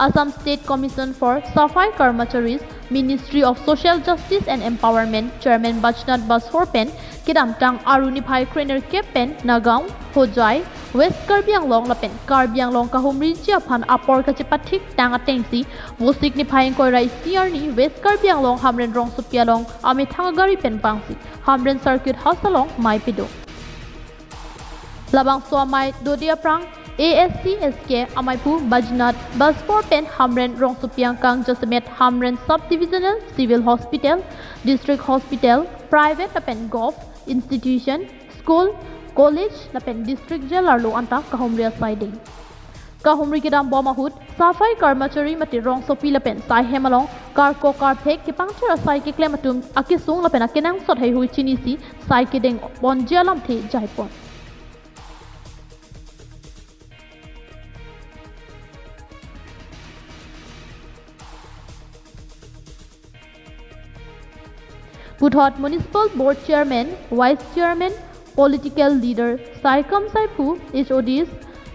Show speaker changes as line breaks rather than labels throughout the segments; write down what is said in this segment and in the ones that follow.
Assam State Commission for Safai Karmacharis, Ministry of Social Justice and Empowerment Chairman Bajnath Basfor pen kidam tang aruni phai krener ke pen Nagaon, Hojai, West Karbi Anglong lapen Karbi Anglong kahumri chia phan apor ka chipa thik tang atengsi vosik ni phai koi rai siar ni West Karbi Anglong hamren rong supialong ami thangagari pen pangsi hamren circuit house along mai pido labang swamai dodia prang ASC SK Amaipu Bajnath Basfor pen hamren rong supiang kang jasemet hamren sub divisional civil hospital, district hospital, private lapen golf institution, school, college lapen district jail arlo anta kahumria siding kahumri kidam bomahut safai karmachari mati rong sopi lapen sai hemalong kar ko kar phek ke pangchara sai ke klematum akisung lapen akenang sot hai hui chinisi sai ke deng bonjialam the jaipon. Puthot Municipal Board Chairman, Vice Chairman, Political Leader, Saikam Saipu, HODs,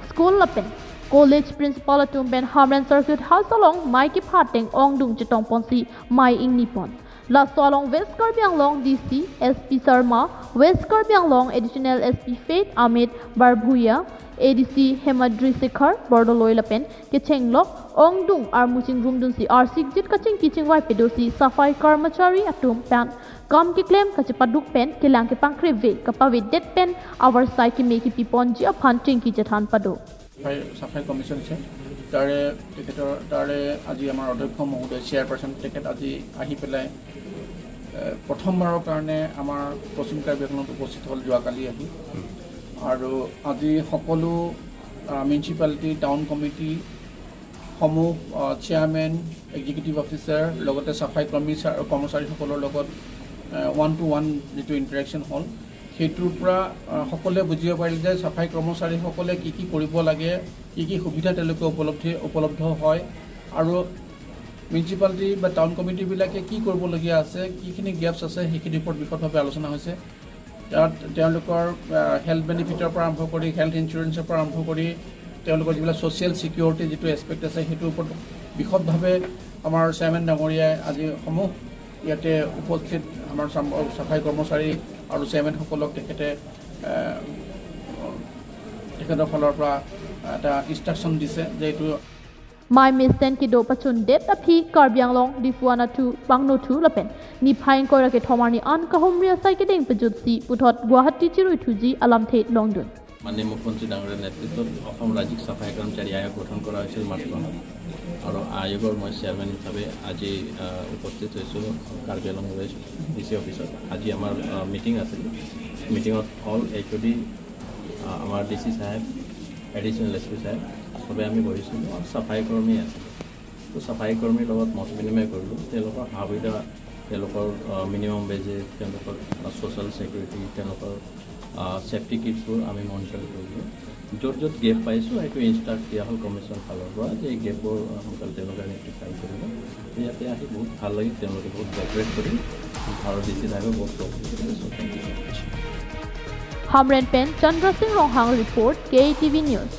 School Lapen, College Principal Atumben Hamren Circuit House along Maiki Phateng Ongdung Chitong Ponsi, Mai Ing Nippon. Lasso along West Karbi Anglong DC, SP Sarma, West Karbi Anglong Additional SP Faith Amit Barbhuya, ADC Hemadri Sekhar, Bordoloi Lapen, Kechenglok, Ongdung Armuching Rumdun si R6 Jit Kaching Kiching Y Pedosi, Safai Karmachari Atum Pan, Kam ki claim kachipaduk pen kilang ki pangkre ve kapave det pen our sai ki meki pipon ji aphan ting ki jathan pado.
চাফাই commission আছে, তাৰে তেখেতৰ তাৰে আজি আমাৰ অধ্যক্ষ মহোদয় chairperson তেখেত আজি আহি পেলাই প্ৰথমবাৰৰ কাৰণে আমাৰ পশ্চিম কাৰ্বি আংলঙত উপস্থিত হ'ল যোৱাকালি আহি। আৰু আজি সকলো মিউনিচিপালিটি টাউন কমিটিসমূহ চেয়াৰমেন, এক্সিকিউটিভ অফিচাৰ লগতে চাফাই কৰ্মী কৰ্মচাৰীসকলৰ লগত ওৱান টু ওৱান যিটো ইণ্টাৰেকশ্যন হ'ল সেইটোৰ পৰা সকলোৱে বুজিব পাৰিলে যে চাফাই কৰ্মচাৰীসকলে কি কি কৰিব লাগে, কি কি সুবিধা তেওঁলোকে উপলব্ধ হয় আৰু মিউনিচিপালিটি বা টাউন কমিটিবিলাকে কি কৰিবলগীয়া আছে, কিখিনি গেপছ আছে সেইখিনিৰ ওপৰত বিশদভাৱে আলোচনা হৈছে। তাত তেওঁলোকৰ হেল্থ বেনিফিটৰ পৰা আৰম্ভ কৰি হেল্থ ইঞ্চুৰেঞ্চৰ পৰা আৰম্ভ কৰি তেওঁলোকৰ যিবিলাক ছ'চিয়েল ছিকিউৰিটি যিটো এছপেক্ট আছে সেইটোৰ ওপৰত বিশদভাৱে আমাৰ চেয়াৰমেন ডাঙৰীয়াই আজি সমূহ ইয়াতে উপস্থিত আমাৰ চাফাই কৰ্মচাৰী আৰু চেয়াৰমেনসকলক তেখেতে তেখেতৰ ফালৰ পৰা এটা ইনষ্ট্ৰাকশ্যন দিছে যে এইটো
My misen ki do pachun det aphi Karbi Anglong difuana thu bangno thu lapen ni phaing koi ke thomarni an kahumria sai ke deng pejut si puthot Guwahati chirui thuji alam the longdun.
মাননীয় মুখ্যমন্ত্ৰী ডাঙৰীয়াৰ নেতৃত্বত অসম ৰাজ্যিক চাফাই কৰ্মচাৰী আয়োগ গঠন কৰা হৈছিল মাৰ্চ মাহত আৰু আয়োগৰ মই চেয়াৰমেন হিচাপে আজি উপস্থিত হৈছোঁ Karbi Anglong west D C অফিচত। আজি আমাৰ মিটিং আছিল, মিটিঙত অল এইচ অ' ডি, আমাৰ ডি চি চাহেব, এডিশ্যনেল এছ পি চাহেব চবে আমি বহিছিলোঁ আৰু চাফাই কৰ্মী আছিলোঁ। তো চাফাই কৰ্মীৰ লগত মত বিনিময় কৰিলোঁ, তেওঁলোকৰ সা সুবিধা, তেওঁলোকৰ মিনিমাম ৱেজেছ, তেওঁলোকৰ ছ'চিয়েল ছিকিউৰিটি, তেওঁলোকৰ ছেফটি কিটছবোৰ আমি মনিটৰ কৰিলোঁ। য'ত য'ত গেপ পাইছোঁ সেইটো ইনষ্ট্ৰাক্ট দিয়া হ'ল কমিশ্যন ফালৰ পৰা যে এই গেপবোৰ সোনকালে তেওঁলোকে ৰেক্টিফাই কৰিব। ইয়াতে আহি বহুত ভাল লাগিল, তেওঁলোকে বহুত কোঅপাৰেট কৰি আৰু ডি চি চাহেবেও বহুত কোঅপাৰেট কৰিলে। So thank you so much.
Hamren pen Chandra Singh Ronghang report, KTV News.